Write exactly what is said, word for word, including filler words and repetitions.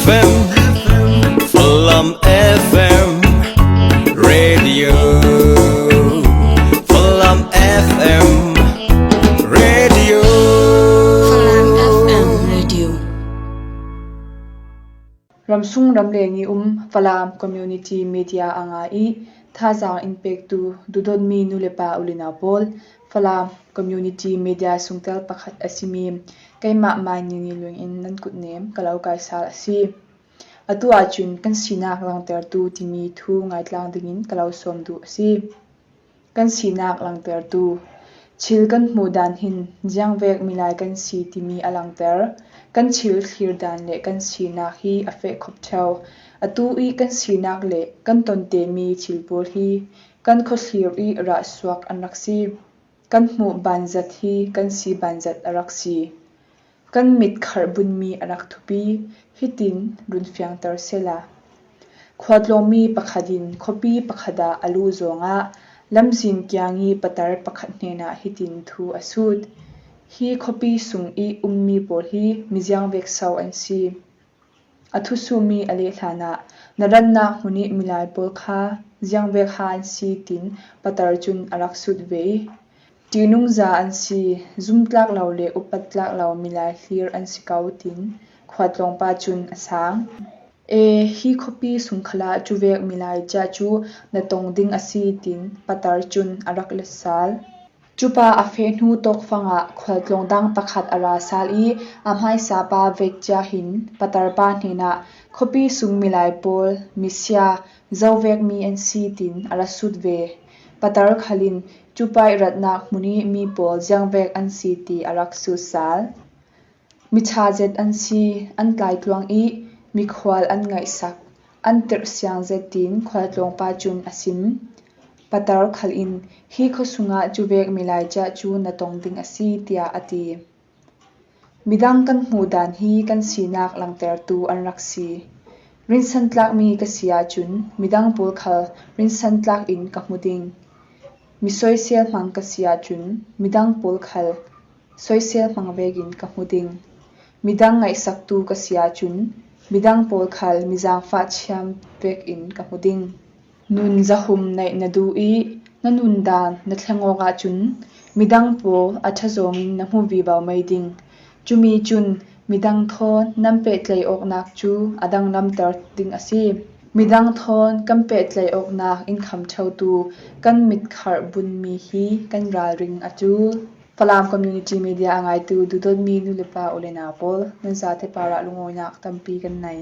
F M, Falam F M Radio, Falam F M Radio. Falam F M Radio. Ramsung ramleng i um Falam Community Media a ngai i thazang in pektu dudonmi nu le pa u le nau pawl, Falam Community Media sungtel pakhat a simi keimah Mai Ni Ni Luing in nan kutnem ka lo kaisal a si. Atu ahcun kan sinak langtertu timi thu ngaitlang dingin ka lo sawm duh a si. Kan sinak langtertu. Thil kan hmuh dan hin ziangvek milai kan si timi a langter. Kan thil thlir dan le kan sinak hi a feh khop ṭheu. Atu i kan sinak le kan tontemi thil pawl hi kan khuathlir i rah suak an rak si. Kan hmuh banzat hi kan si banzat a rak si. Kan mit kharh bunmi a rak thupi, hitin run fiangter sehla. Khuatlawngmi pakhat in khuapi pakhat ah a luh zawngah lamzin kiang i patar pakhat hnenah hitin thu a sut. Hi khuapi sung i ummi pawl hi mi ziangvek so an si. A thusumi a leh hlanah na ratnak hmun i milai pawl kha ziangvek ha an si tin patar cun a rak sut ve. Ṭihnungza an si, zumtlak lo le upat tlak lo milai hlir an si ko tin khuatlawngpa cun a sang. E, hi khuapi sung khalah cuvek milai cia cu na tong ding a si tin patar cun a rak let sal. Cupa a feh hnu tawkfangah khualtlawng dang pakhat a ra sal i a hmaisapa vek cia hin patarpa hnenah khuapi sung milai pawl misia zovekmi an si tin a ra sut ve. Patar khal in cupa i ratnak hmun i mi pawl ziangvek an si ti a rak sut sal. Miṭha zet an si, an tlaitluang i mikhual an ngaihsak, an tirhsiang zet tiin khualtlawngpa cun a sim. Patar khal in hi khuasungah cuvek milai cia cu na tong ding a si tiah a ti. Midang kan hmuh dan hi kan sinak langtertu an rak si. Rinsantlakmi ka si ahcun midang pawl khal rinsantlak in ka hmu ding. Mi soisel hmang ka si ahcun midang pawl khal soisel hmang vekin ka hmu ding. Midang ngaihsaktu ka si ahcun midang pawl khal mi zaangfah thiam vekin ka hmu ding. Nun zahum naih na duh i na nundan na thleng awk ahcun midang pawl a ṭha zawngin na hmu vivo mai ding. Cumi cun midang thawn nan pehtlai awknak cu a danglamter ding a si. Midang thawn kan pehtlai awknak in kham ṭheutu kan mitkharh bunmi hi kan ralring a ṭul. Falam Community Media a ngaitu dudonmi nu le pa u le nau pawl, nan zate parah lungawinak tampi kan nei.